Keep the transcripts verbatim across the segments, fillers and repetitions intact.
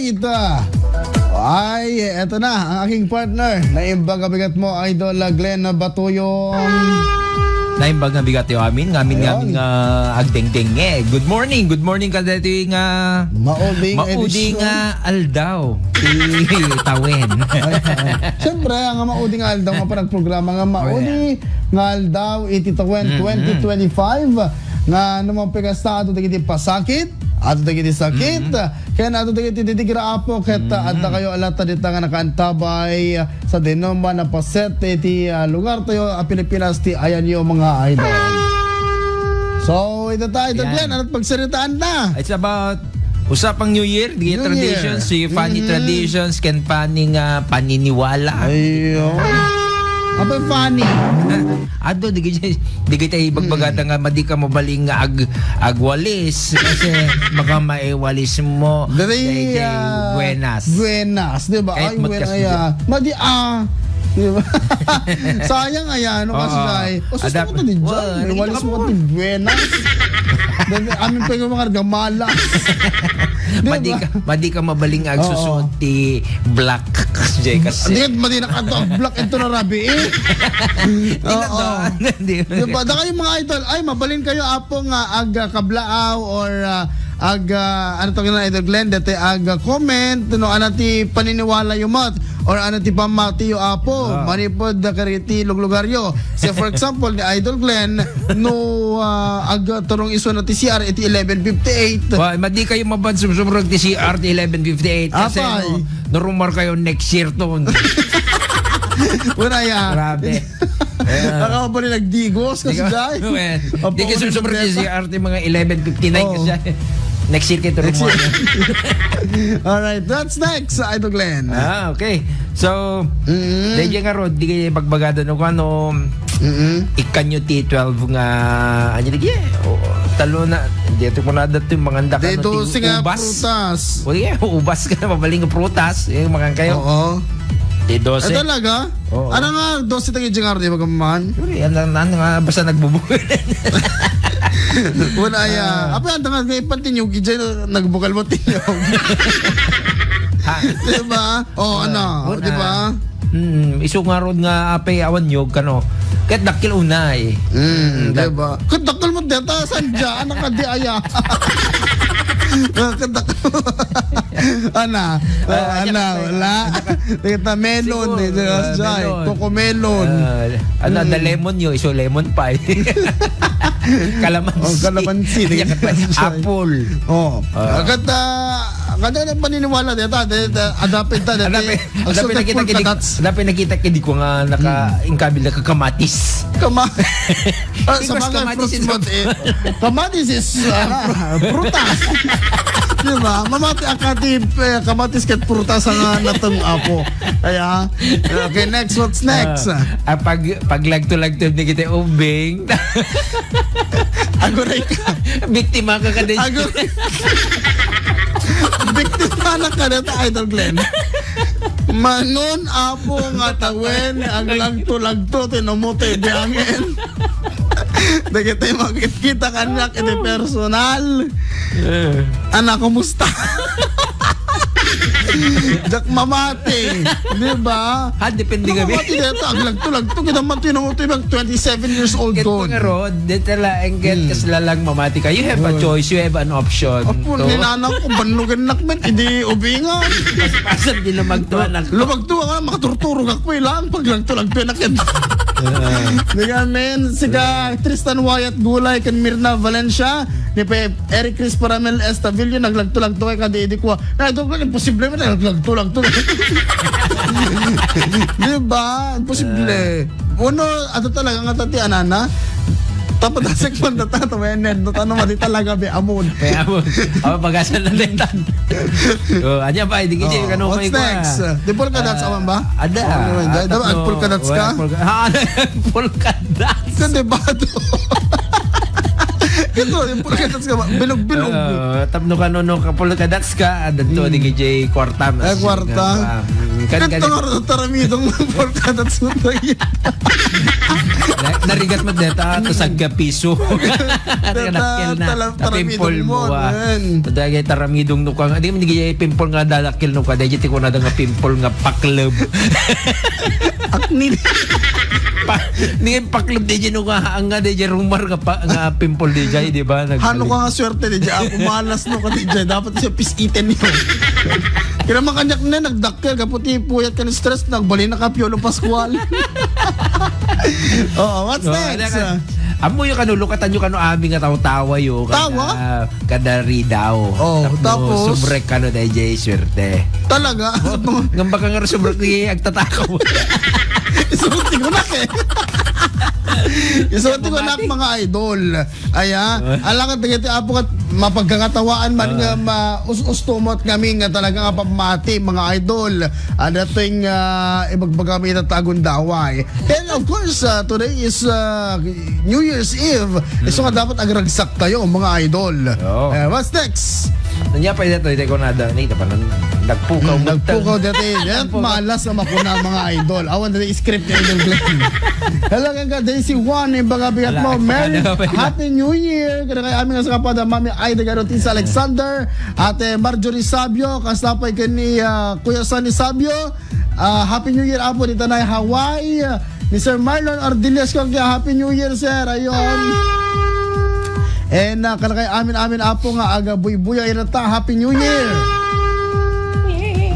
Ita. Ay, eto na ang aking partner. Naimbag a bigat mo, Idol Glenn Batuyong. Naimbag nga bigat yo amin, ngamin, Ayun. ngamin nga agdengdeng eh. Good morning, good morning kadaytoy nga Mauding mauding edisyon. nga aldaw. Ti tawen. Ay, ah. Siyempre, ang mauding nga aldaw nga panagprograma nga maudi nga aldaw iti tawen Mm-hmm. twenty twenty-five nga no mapikasta ato dagiti pasakit, ato dagiti sakit, Mm-hmm. ken ato dagiti didigra, Apo, ket, ah, Mm-hmm. adda kayo a latta dita nga nakaantabay, ah, sa dinumman a paset iti, ah, lugar tayo a Pilipinas ti ayanyo, mga idol. So, ita ta, Idol Yan. Glenn, ano't pagsaritaan ta? It's about usapang New Year, di New traditions, Year. si funny Mm-hmm. traditions, ken funny nga paniniwala. Ayun. Abay, funny. Ado, di kita, di kita ibagbagada Hmm. nga madi ka mabaling nga ag-, agwalis kasi baka maiwalis mo Dali, dayjay ah, buenas. Buenas, di ba? Kahit Ay, mut buenas, kasi ah. Madi, ah. Di ba? Sayang, ay, ano kasi, Oo. Jai? O, sus, Adap-, ano to, di, Jai? Wah, May naging walis mo kapwa. Pati buenas. Dali, amin pa yung mga gamalas. Di Madi ba? ka, madi ka mabaling Oo. agsusuot ti black, Jai, kasi. Di, madi na ka to, black ito na rabi, eh. Di na Oo. to, di. Di ba? Da kayo, mga idol, ay, mabalin kayo, apo nga, ag, ah, kablaaw or, ah, ag, ah, ano to nga, Idol Glenn, dati ag, ah, comment, no, ano ti paniniwala yo mat, or ano ti pamati yo, apo, Ah. manipod, ah, kariti luglugar yo. Say, for example, ni Idol Glenn, no, ah, ag, ah, turong iso na ti C R iti eleven fifty-eight. Wa, madi kayo maban sumsumrog ti C R ti eleven fifty-eight. Kasi, Apay. no, normal kayo next year to. Wala ya. Grabe. Ayan. Nakakabali nagdigos kasi, Di ka, Jai. well, Apo, di ka ano sumsumrog yung ti problema? C R ti mga eleven fifty-nine Oo. kasi next year kayo Next year. turong Alright, that's next, Idol Glenn. Ah, okay. So, Mm. dahil nga, Rod, di kayo pagbagada no kano, Mm. ikanyo ti twelve nga, ano, di kayo, o, talo na, di ito ko na dati yung mga Di, dose nga ubas. prutas. O, di kayo, ubas ka na, mabaling nga prutas, yung mga kayo. Oo. Di dose. Ay, talaga? Oo. Ano nga, dose tayo dyan nga, di ba, kaman? Sure, ano, ano nga, basta nagbubuhay. Wala, ya. Ah. Apa, ano nga, nga ipantinyog, dyan, nagbukal mo tinyog. Ha? Di ba? Oh, Ah, ano, una. di ba? Mm, isu nga rod nga apay awan nyog kano. Ket dakkel unay. Mm, Mm, di dak- ba? Ket dakkel mo deta, saan dyan? Anak ka di aya. Ah, ket dakkel. Ana, Ah, ah, anya ana, ka, wala. anya ka. Kita melon, Siguro, eh, di ba, ah, Jai? melon. Coco melon. Ah, ano, the Mm. lemon yo, isu lemon pie. Kalamansi. Oh, kalamansi, Anya ka pa, Jai. apple. Oh. Ah. Agad, ah, kada na paniniwala deta, deta, adapted ta, deta, Adapted, ang adapted sulat nakita full kidi, kadats. adapted nakita kidi ko nga naka, Hmm. ingkabil na kakamatis. Kama-, ah, sa Because mga kamatis fruits is mo, eh, kamatis is, ah, pr-, prutas. Di ba? Mamati akati, eh, kamatis ket prutas ang, ah, natong apo. Kaya, okay, next. What's next? Ah, ah, pag, paglagto-lagto ni kita ubing. Aguray ka. Biktima ka ka din. Aguray. Biktima na ka na ta, Idol Glenn. Mangon apo nga tawen, aglagto-lagto, tinumuti biangen. Dagiti makit-kita kaniak iti personal. Eh. Ana, kumusta? Diak mamati, di ba? Ha, depende Ano kami. Mamati dito, aglagto-lagto, kita man tinumuti, mag twenty-seven years old Ket ko. Nga, Rod, dito lang, ket Hmm. kas lalang mamati ka. You have a Oy. choice, you have an option Apo, to. Ni nanang ko, banlugan nak met, idi ubingan. Paspasan, di lumagto, anak. Lumagto, ah, makaturturog ako, ilang paglagto-lagto, anak, yan. Ah. Di ka, men, sika Tristan Wyatt Gulay, kan Mirna Valencia, ni Pe-, Eric Chris Paramel Estavillo, naglagto-lagto kay kadi idi ko. Na, ito, imposible man, naglagto-lagto. Di ba? Imposible. Uno, ato talaga nga tati anana. Tapos nasik man na tato, men, men. No, tano, madi talaga, be, amon. Kaya mo, ang pag-asa na din tan. Oh, anya pa, hindi kasi Oh, ano what's may kwa. next? Di polka dots, Ah, awan ba? Ada. Oh, ano, Ah, dahil dapat tatlo. Polka dots ka? Wala, polka, ah, polka dots. Kan debado. Ito, yung polka dots ka ba? Bilog-bilog. Ah, tapno ka, no, no, ka polka dots ka, ah, dito, Hmm. di kay Jay Kwarta, mas Ah, Kwarta. sikat pa. Mm. Kan, kan, Ito nga, taramidong ng porta at sutay. Na-, narigat mo deta, tas agka piso. Deta, Nakil na, talam-, napimple taramidong mo, mo, ah. Man. Dagay taramidong no ka nga. Di man, di kaya pimple nga dadakkel no ka. Dagay ti kunada nga pimple nga pakleb. Akni. Pa-, di kaya pakleb, dagay no ka. Ang nga, dagay rumar nga pa, nga pimple, dagay, di ba? Nag- Hano ka nga swerte, dagay. Ako malas no ka, dagay. Dapat siya pis-iten yun. Kaya man kanyak na, nagdakkel, kaputi, puyat ka ni stress, nagbalin na ka, Piolo Pascual. Oo, what's No, next? Ano ka, amoyo kano, lukatan yo kano amin nga tawa-tawa yo, kada, Tawa? Kada ridaw. Oh, tapno tapos? Subrek kano, dayjay, swerte. Talaga? Oh, ngamba ka nga subrek ni agtatakaw. Isulti ko na, eh. Isulti ko na, mga idol. Aya, Ah. Alakad dagiti apo kat mapagkangatawaan man Ah. nga maus-ustumot kami nga talaga nga pamati, mga idol. Adating, ah, ibagbaga mi ita ta agundaway. And of course, ah, today is, ah, New Year's Eve. Isu nga Mm. dapat agragsak tayo, mga idol. Oo. Eh, what's next? Ania pay daytoy, tay kunada, ni, tapanan, nagpukaw Hmm, mo, nagpukaw tag- dati. Yan, Nagpukaw. Malas nga makuna, mga idol. Awan dati script ni Idol Glenn. Hello, kang ka, Daisy Juan, imbaga bigat Ala, mo. Merry, pagkada pa yun. Happy New Year. Kada kay amin nga sa kapada, Mami Aida Garotis Alexander, Ate Marjorie Sabio, kasta pay ken ni, ah, Kuya Sonny Sabio. Ah, Happy New Year, Apo, dita na Hawaii. Ni Sir Marlon Ardillas, kaya Happy New Year, sir. Ayun. And, ah, kada kay amin-amin, Apo, nga aga buybuya, irata, Happy New Year.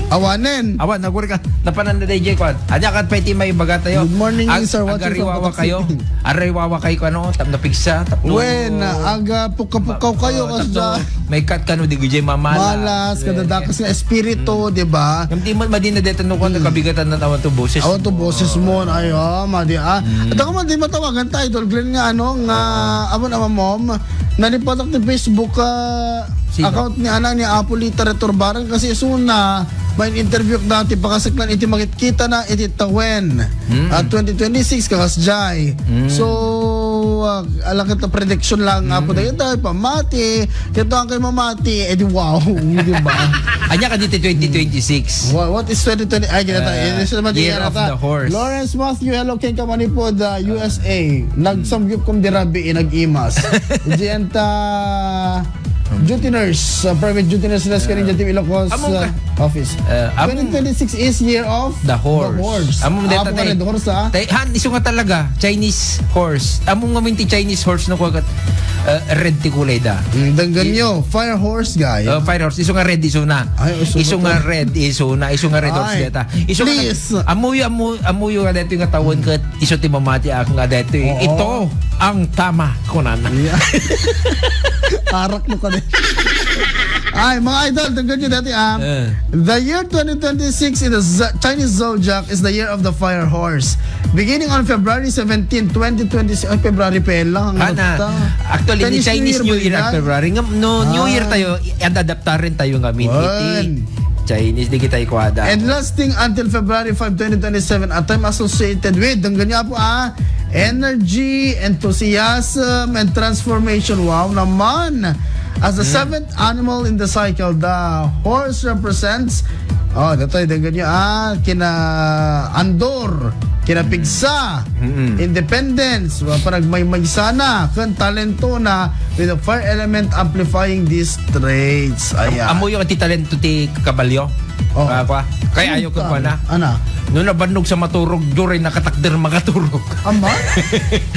Awanen. Awan, naguri ka. Napanan na, D J, kwan. Anya, kat pay ti may baga tayo. Good morning, Ag-, sir. Watching from agariwawa Kataksiling. Kayo. Ariwawa kayo, ano, tap-, napigsa, tapno Wen, aga pukaw-pukaw kayo, Oo, kasi tapno dyan. May kat kano, di gujay mamalas. Malas, Eh, kadadakas nga espiritu, Mm. di ba? Ngam di man, madi na deta no, kung Mm. kabigatan na awan to boses Awan to mo. Boses mo, ay, oh, madi, ah. Mm. At ako man, di matawagan tayo, Idol Glenn, nga, ano, nga, Ah. awan, awan, mom, nalipatak ni Facebook, ah, Sino? Account ni, ana, ni Apo Lita Returbaran, kasi isu na, may interview dati, pakasiklan, iti makit-, kita na iti tawen. Mm. Ah, twenty twenty-six, kakas jay. Mm. So, ah, alakit na prediction lang, Mm. Apo, dahil tayo, pamati, kaya to ang kayo mamati, eh, di wow, di ba? Anya ka dito twenty twenty-six? Wha-, what is twenty twenty? Ay, kita tayo. Ah, Ito naman, year di of yata. The horse. Lawrence Matthew, hello, King Kamanipod, ah, U S A. Nagsamgyup kum di rabi, eh, nag-imas. Diyan ta, Duty nurse, uh, private duty nurse nurse kanin Ah. Diyang Team Ilocos, Among uh, ka- office. Uh, among Twenty twenty-six is year of The horse. The horse. Among deta Apo ka tayo. Rin, the horse, ah. Tay-, han, isu nga talaga, Chinese horse. Among nga minti Chinese horse no, kuwagat, uh, red ti kulay da. Mm, danggan I- nyo, fire horse, guy. Uh, fire horse. Isu nga red, isu na. Ay, isu Isu ba nga to? Red, isu na. Isu nga red horse Ay, deta. Isu nga please. Amuyo, amu-, amuyo nga dito nga tawon kat isu ti mamati ak nga dito. Oo. Ito ang tama, kunana. Yeah. Arak mo ka din. Ay, mga idol, tungkol nyo dati, ah. Eh. The year twenty twenty-six in the Z-, Chinese zodiac is the year of the fire horse. Beginning on February seventeen, twenty twenty-six. Ay, February pa lang. Ana, ano ta? Actually, ni Chinese Chinese New New Year Year ba ang yan? February. Nga, no, New Year Ah. tayo, i-, adaptaran tayo nga min. Iti Wan. Chinese, di kita ikwada. And lasting until February five, twenty twenty-seven, a time associated with, ang ganyan po, ah, energy, enthusiasm, and transformation. Wow naman! As the Mm. seventh animal in the cycle, the horse represents, oh, datoy, danggan nyo, ah, kina andor, kina pigsa, Mm. independence, wa-, panagmaymaysana, ken talento na with the fire element amplifying these traits. Ayan. Amuyo ti talento ti kabalyo? Oh. Ah, kwa? Kay ayo ko kwa na. Ana? No nabannog sa maturog, duray nakatakder makaturog. Aman?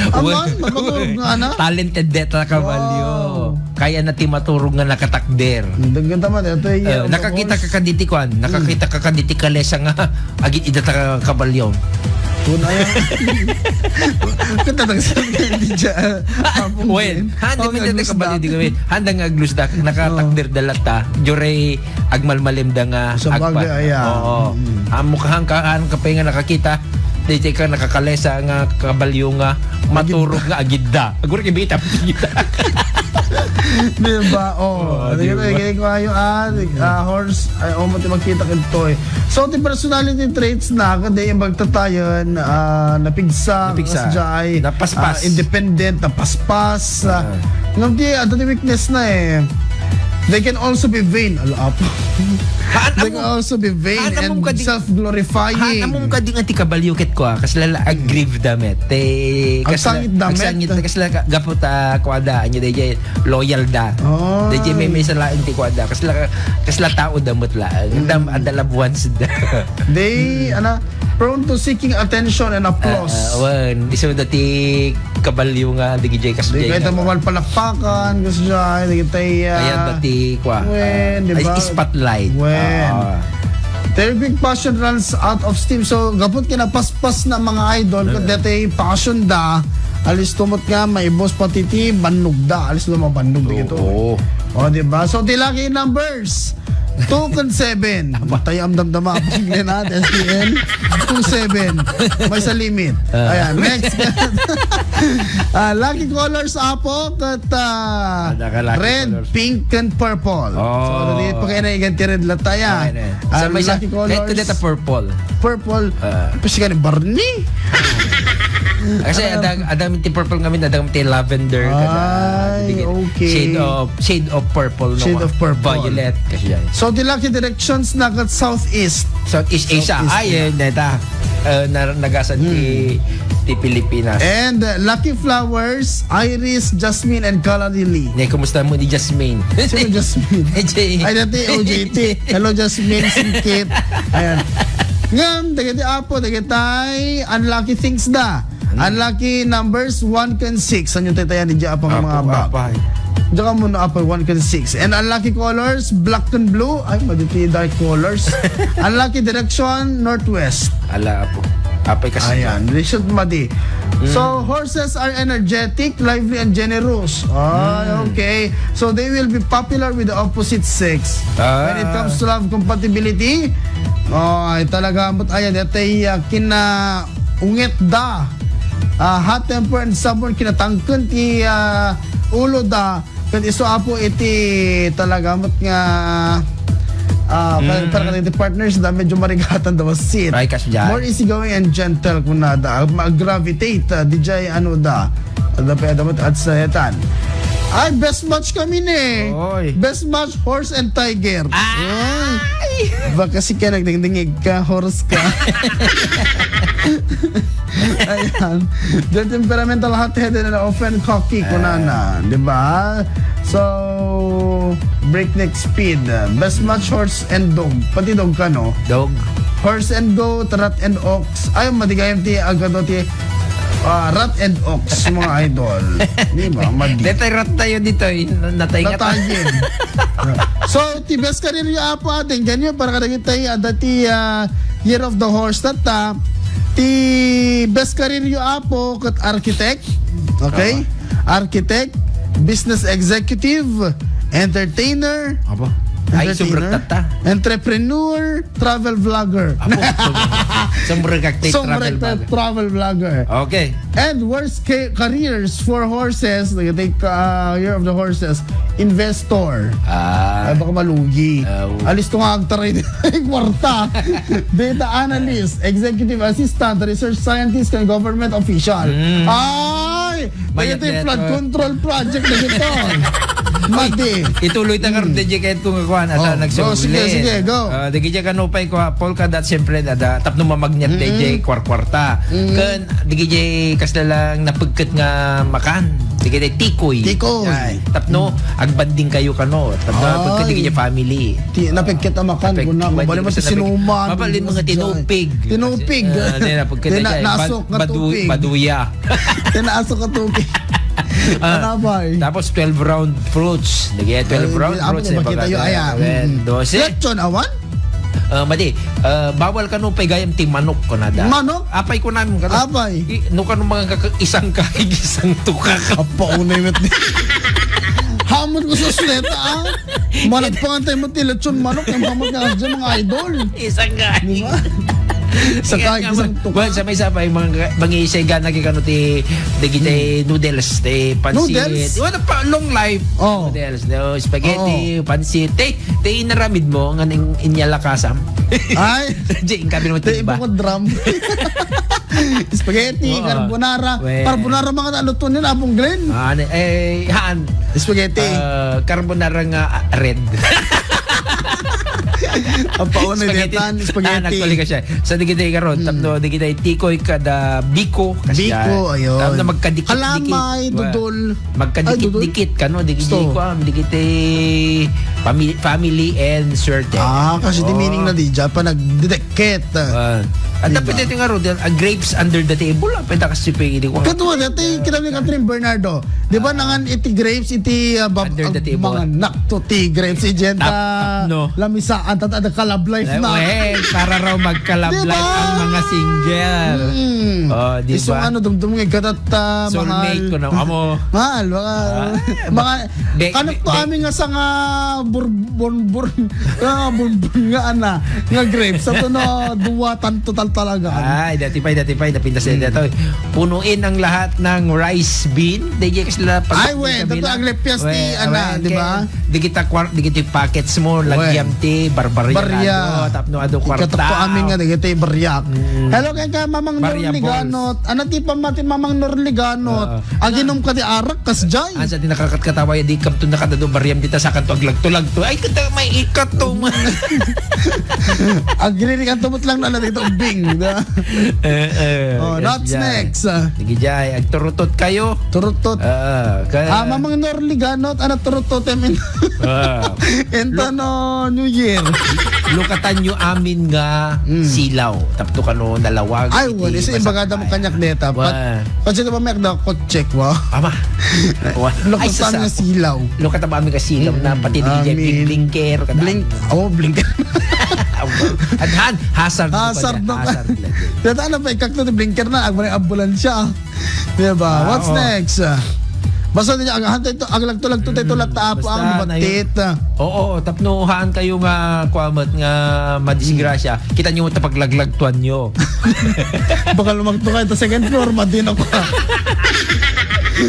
Aman? Well, Makaturog nga, ana? Talented deta kabalyo. Wow. Kaya na ti maturog nga nakatakder. Dagdag naman, ito yung Eh, nakakita ka kaditi kwan, Mm. nakakita ka kaditi kalesa nga agit ida ta kabalyo. Kun aya. Kita nang sa hindi siya. Wen, handa Oh, mi dati naglusda. Kabalyo di kami. Handa nga aglusda, nakatakder Oh. da latta. Jure agmalmalim da nga Sa bagay, agpat. Aya. Oo. Mm. Amo ka hangka, hangka pa nga nakakita. Dito ka nakakalesa nga kabalyo nga maturog nga agidda. Aguro kibita, agidda. Di ba? Oh, Oh, ano di yun? Ba? Kaya ko ayo, ah, ah, horse, ay, oh, mati magkita ka dito eh. So, the personality traits na, kundi yung magtatayan, ah, napigsa, Napigsa. Kasjay, Napaspas. Ah, independent, napaspas, ah, Ah. Nung di, ato di weakness na eh. They can also be vain. Ala, apo. Haan They can amo, also be vain haan amo and kadi, self-glorifying. Haan amo kadi nga ti kabalio ket kua, kasla la aggrieved da met. Te, kasla, agsangit da met. Agsangit, kasla ga-, gapu ta kuada, anya dayjay loyal da. Oh. Dayjay maymaysa laeng ti kuada. Kasla, kasla tao da met laeng. Mm. Dam, adda loved ones da. They, Mm. ano, prone to seeking attention and applause. Ah, ah, wen, isu da ti kabalio nga, dagijay kasjay nga. Di kayat mamalpalakpakan, kasjay, dagitay, ah, kayat da ti, kua, wen, ah, di ba? Spotlight. Wen. Ah. Their big passion runs out of steam. So, gapu ta kinapaspasna mga idol, ket Eh. daytay passion da, alis tumot nga, maibus pati ti bannog da, alis tumot mabannog da ito. Oo. O, di ba? So, ti lucky numbers, two ken seven. Aba. Tayo ang damdama, Apong Glenn, ha, S T N. Two seven. Maysa limit. Ah. Ayan, next. Ah, lucky colors, Apo, ket, ah, Ada ka lucky red, colors. Pink, and purple. Oh. So, di pa kayo naigan ti red lataya. Okay, ne. Ah, sa maysa, lucky colors. Kahit deta purple. Purple. Ah. Pasi ka ni Barney? Kasi Ano? Adang, adang ti purple ngamin, adang ti lavender, kada, Ay, di, okay. Shade of, shade of purple, no? Shade of purple. Violet, kasi yan. So, the lucky directions na kat southeast. Southeast Asia. Southeast Ay, Asia. Eh, neta. Eh, na-, nagasan ti, Hmm. ti Pilipinas. And, uh, lucky flowers, iris, jasmine, and calla lily. Ne, kumusta mo ni Jasmine? Sino Jasmine? J T. Ay, dati, O J T. Hello, Jasmine Singkit. Ayan. Ngem, dagiti apo, dagitay unlucky things da. Hmm. Unlucky numbers, one ken six. Saan yung titayan ni Japang Apo, mga abak? Apay. Diyan ka muna, apay, one ken six. And unlucky colors, black and blue. Ay, maditi dark colors. Unlucky direction, northwest. Ala, apo. Apay kasi Ayan, they should madi. Mm. So, horses are energetic, lively, and generous. Ah, Mm. okay. So, they will be popular with the opposite sex. Ah. When it comes to love compatibility, oh, ay talaga, but ayan, dati, ah, kinaungit da. Ah, hot temper and stubborn, kinatangken ti, ah, ulo da. Ket isu, apo, iti talaga met nga, ah, Mm. para, para iti partners da, medyo marigatan da bassit. Ay, kasdiay. More easygoing and gentle kunada. Mag-gravitate, ah, dijay ano da. Ada pa, ada met at sahetan. Ay, best match kami ni. Oy. Best match, horse and tiger. Ay! Baka si ka nagdingdingig ka, horse ka. Ayan. The temperamental, hot-headed, and often cocky, Ah. kunana, di ba? So, breakneck speed. Best match, horse and dog. Pati dog ka, no? Dog. Horse and goat, rat and ox. Ay, madigayam ti agado ti, ah, rat and ox, mga idol. Di ba? Madi. Detay rat tayo dito, eh. Natay nga ta- Natayin. So, ti best career yu, apo, atin, ganyan, para kadagitay, ada ti, ah, Year of the Horse, tata. Ti best career yu, apo, ket architect. Okay? Tama. Architect, business executive, entertainer. Apo. Ay, Entertainer. Subrat tata. Entrepreneur, travel vlogger. Apo, sum-, sumrekak ti travel Sumrekak vlogger. Travel vlogger. Okay. And worst ca-, careers for horses, like, uh, Year of the Horses, investor. Ah. Ay, baka malugi. Ah, oo. Alis to nga agtaray kwarta. Data analyst, executive assistant, research scientist, and government official. Mm. Ay! Mayat Ito yung na flood ito. Control project na ito. Madi. Ituloy ta karon, Mm. D J, kay ito nga kuan, ata Oh, nagsauli. Go, sige, sige, go. Ah, di kaya kanupay ko, polka dot, siyempre, nada, tapno mamagnet, Mm-mm. D J, kwarkwarta. Mm. Kan, di kaya kasla lang napagkat nga makan. Di kaya tikoy. Tikoy. Ay, tapno, Mm. agbanding kayo kano. Tapno, Ay. Pagkat di kaya family. Ti-, napagkat ang makan, Napag-, kuna, mabali mo ti napag-, sinuman, mabali mo nga tinupig. Tinupig. Ah, di na, pagkat Tina-, di, nasok bad-, nga badu-, tupig. Baduya. Tinaasok ka tubig. Ah, Ano ba, eh? Tapos twelve round fruits. Lagi, twelve Ay, round amo fruits, na eh, makita baka yun, ayan. Ayan, Mm. Dose. Lechon, awan? Ah, madi, ah, bawal ka nung paigayam ti manok, kunada. Manok? Apay ko namin, kada. Apay? I-, no ka nung mga kaka-, isang kahig, isang tukak. Apa, unay met. Hamon ko sa suleta, ah. Managpangan tayo mo ti lechon manok, yung hamon nga dyan, mga idol. Isang kahig. Di ba? Sa Kaya kahig nga, isang man, tukak. Well, sa may sabay, mga, mga isay gana kay kano ti, dagiti Hmm. noodles, ti pansit. Noodles? Wala pa, long life. Oh. Noodles, no? Spaghetti, Oo. pansit. Ti, ti inaramid mo, nga ning inyalakasam. Ay! Jay, ang kabil mo Ti timba. Ibukod drum. Spaghetti, Oo. carbonara. Well. Carbonara, mga naluto niyo, Apong Glenn. Ah, ano, eh, haan. Spaghetti. Ah, carbonara nga, ah, red. Ang pauna Spaghetti. Daytan, spaghetti. Ah, nagpali ka siya. Sa digiti karon, Hmm. tapno digiti tikoy kada biko, kasi Biko, yan. ayun. Tapno magkadikit-dikit. Kalamay, Wa-, dudol. magkadikit-dikit, Ay, dudol. kano, digiti Gusto. kuan, digiti family, family and swerte. Ah, kasi di Oo. meaning na di dyan, pa nagdidikit. Ah. Ang Diba? dapat ito nga ron, ah, grapes under the table, ah, pwede kasi pwede ko. Kato, dati, kita ni Catherine Bernardo. Di ba, Ah. nangan iti grapes, iti, ah, bab-, Under the ah, table. mga nakto ti grapes, iti Tap-, ah, tapno. lamisaan, tat-, ada ka love life Eh, na. eh, para raw magka-love Di ba? life ang mga single. Mm. Oh, di Isang ba? ano, dumdum nga, gadat, ah, Soulmate mahal. ko na, amo. Mahal, baka, Ah, mga, be-, kanak to be-, amin nga sa nga bur-, bun-, bun-, ah, bunbun nga, ana, nga grapes. Sa to na, duwa, tan total talaga. Ay, dati pa'y, dati pa'y, napintas na Mm. dito. Punuin ang lahat ng rice bin. Di kaya sila pag- Ay, we, kami dito lang. ang lepyas We, ti, ana, awen, di ba? kaya, di kita kwar-, di kita packets mo, We. lagyan ti, barbarya Barya. ado, tapno ado kwarta. Ikatakto amin nga, di kita baryak. Mm. Hello, kaya ka, Mamang Barya Norliganot. balls. Ano ti pamatin, Mamang Norliganot? Oo. Aginom ka di arak, kas jay. Asa ti nakakatkatawa, di kam to nakadado barya dita, sa kanto aglagto-lagto. Ay, kada may ikat to. Agririk ang tumot lang na dito, bing, da. Eh, eh, Oh, yes, what's jay. next? Ah. Sige, jay, agturutot kayo. Turutot. Ah, ka- Ah, Mamang Norliganot, ano turutot, em, in-, Ah. Enta Lo- no New Year. Lukatan nyo amin nga Mm. silaw. Tapto kano nalawag. Ay, Iti wala. Isa masakay. ibaga da mo kanyak neta. Wa. Pat-, kasi ka ba may agda ko check, wa? Ama. Wa. Lukatan Ay, sasa. nga silaw. Lukatan ba amin nga silaw na Mm, pati di amin. bling-, blinker, kada Blink-, oh, blinker. Adhan, hazard mo pa Hazard dyan, no? hazard lagi. Data na pa, ikakto ti blinker na, agmay ambulansya. Di ba? Ah, What's oo. next? Basta di, ag-, hantay to, aglagto-lagto tayo to, Mm, lata apo basta ang na yun. batit. Oo, tapno haan kayo nga, kuwamat nga madisgrasya. Mm. Kita nyo ta paglaglag tuan nyo. Baka lumagto kayo, ta second floor, madin ako.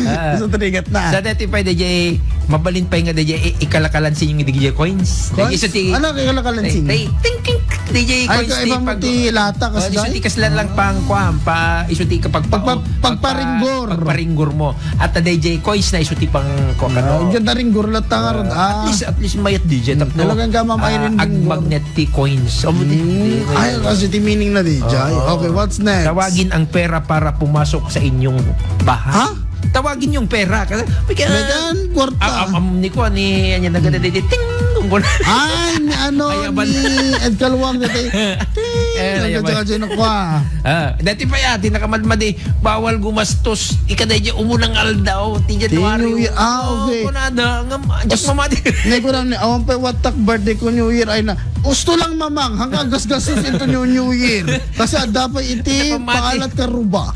Ah. Gusto trigat na. Sa dati pa, D J, mabalin pa nga, D J, i-, ikalakalan sa inyong D J coins. Coins? D J, iso ti Ano, ikalakalan sa inyo? Tay, ting, ting, D J Ay, coins kaiba ti mo pag-, ti lata, oh, kasi iso dai? ti kaslan lang pang, kuwan, pa, iso ti kapag Pagpa-, pagpa-, pagparinggor. pagparinggor mo. At, ah, D J coins na iso ti pang, kuwan, Ah, ano. Ang ganda ringgor lang ta nga ron, Ah, ah. at least, at least mayat D J, Hmm, tapno, talagang ka, Ma'am ah, Irene, ringgor. agmagnet ti coins. Oh, di, Hmm. di, Ay, kasi ti meaning na D J. Oo. Okay, what's next? Tawagin ang pera para pumasok sa inyong bahay. Ha? Tawagin yung pera. Kasi, may ka-, May kan, kwarta. Ah, am-, am-, ni kuwan, ni, anya, nagada, di, di, ting! Ang gula. Ay, ni ano, Ay, aban. ni Ed Calwang, dati. Ting! Eh, Ang ay, aban. gadya-gadya na kwa. Ah, dati pa yan, di nakamadmadi, bawal gumastos. Ikadaydi, umunang aldaw, ti January. Ti New Year. Ah, Oh, okay. kunada, ngam-, As-, mamadi. Nay, kunam ni, awan pa, watak, birthday ko, New Year, ay na. Usto lang, mamang, hanggang gasgasos into New, New Year. Kasi adda pa iti Pamati. pangalat ka ruba.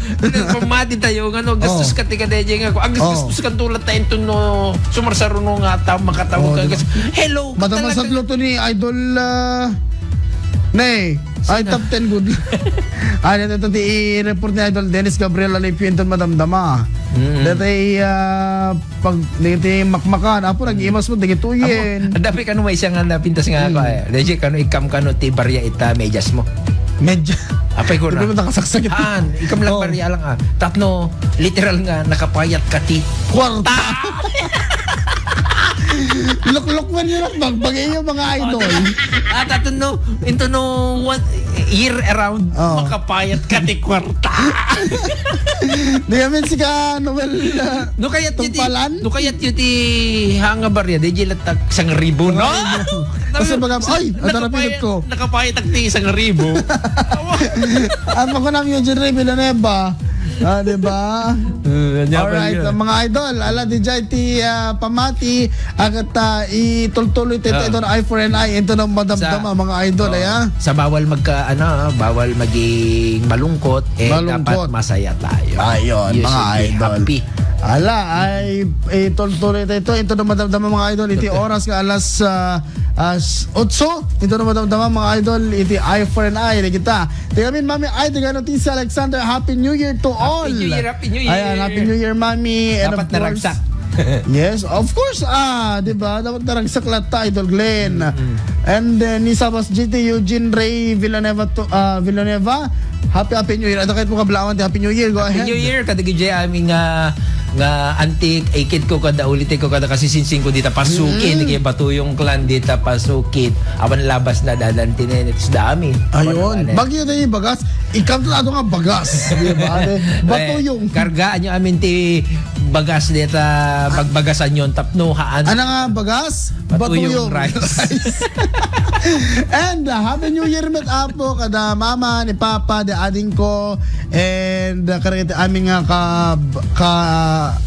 Pamati tayo, nga, no, gastos Oh. ka, tika, D J, nga, kung, ang gastos Oh. ka, tulad tayo, into, no, sumarsaro, no, nga, tao, makatawag Oh, ka, di ba? gas-, hello, Madama talaga. sa luto ni Idol, ah, Nay. Ay, Sino? top ten good. Ah, dito, ito, ti, i-report ni Idol Dennis Gabriel Alipio, into madamdama. Mm-mm. Dati, ah, Pag dagiti makmakan, apo, nag-imas mo, dagiti uyen. Apo, ang dami kano may siya nga napintas nga ako, Mm. eh. Dahil kano ikam kano ti barya ita medyas mo. Medya. Apay ko na. Di ba nakasaksakit? Haan, ikam lang Oh. barya lang, ah. Tapno, literal nga, nakapayat ka ti Kwarta. Lukluk man yun at magbagay yung mga idol. Oh, di ba? At ato no, into no, one year around, Oh. makapayat ka ti kwarta. Di kami si ka Noel, ah, No kayat yu ti, Tumpalan? no kayat yu ti hanga barya, di jay latak sangribo, no? Sangribo. Kasi baga, ay, ang nakapaya-, tarapinit ko. Nakapayat ak ti sangribo. Ang makunam yu, Jerry Villanueva. Ah, di ba? Eh, anya pa Alright, yun? Ang mga idol, ala, di jay ti, ah, pamati, agat, ah, itultuloy ti, Ah. ito, eye for an eye, into ng madamdam, Sa, ang mga idol, oh, ay, ah. sa bawal magka, ano, ah, bawal maging malungkot, eh, Malungkot. dapat masaya tayo. Ayun, You mga should be idol. happy. Ala, ay, itultuloy tayo ito. Ito na madamdama, mga idol. Iti oras nga alas, ah, as otso. Ito na madamdama, mga idol. Iti eye for an eye. Di kita. Tigamin, Mami, ay, tiga noticia, Alexander. Happy New Year to all. Happy New Year, Happy New Year. Ayan, Happy New Year, Mami. And Dapat of course, naragsak. Yes, of course. Ah, di ba? Dapat naragsak latta, Idol Glenn. Mm-mm. And then, ni Sabas G T, Eugene Ray Villanueva to, ah, Villanueva. Happy, Happy New Year. Ada kahit mo kablawan ti Happy New Year. Go Happy ahead. New Year, kadagiti aming, ah, nga antik, ikit ko kada, ulit ko kada, kasi sinsing ko dita pasukit, Mm. kay Batuyong Clan dita pasukit. Awan labas na dadan tinenets dami. Ayun. Ano, ano? Bagyo tayo yung bagas. Ikaw na ito nga bagas. Di ba? Ate? Batuyong. Eh, kargaan nyo amin ti bagas dita, bagbagasan yon tapno haan. Ano nga bagas? Batuyong Batuyong rice. Rice. And, uh, Happy New Year met, Apo, kada mama ni Papa, di ading ko, and, uh, karagiti amin nga ka, ka,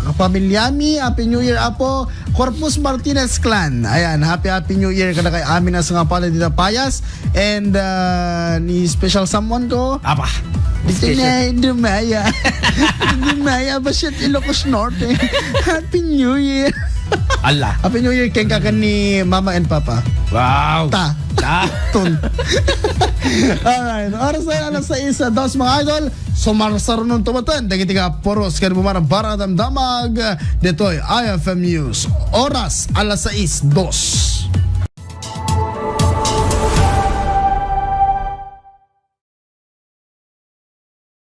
kapamilyami, Happy New Year, Apo. Corpus Martinez Clan. Ayan, happy, happy New Year kada kay amin as nga pala dita payas. And, uh, ni special someone ko. Apa? Dito Special. na, Dumaya. Dumaya, Basiat, Ilocos Norte. Happy New Year. Ala. Happy New Year, ken kakan ni Mama and Papa. Wow. Ta. Ta. Tun. Alright. Oras na alas sais, dos, mga idol. Sumarsarunon tumatan. Dagiti nga puros ken bumarbara damdamag. Ditoy I F M News. Oras, alas sais, dos.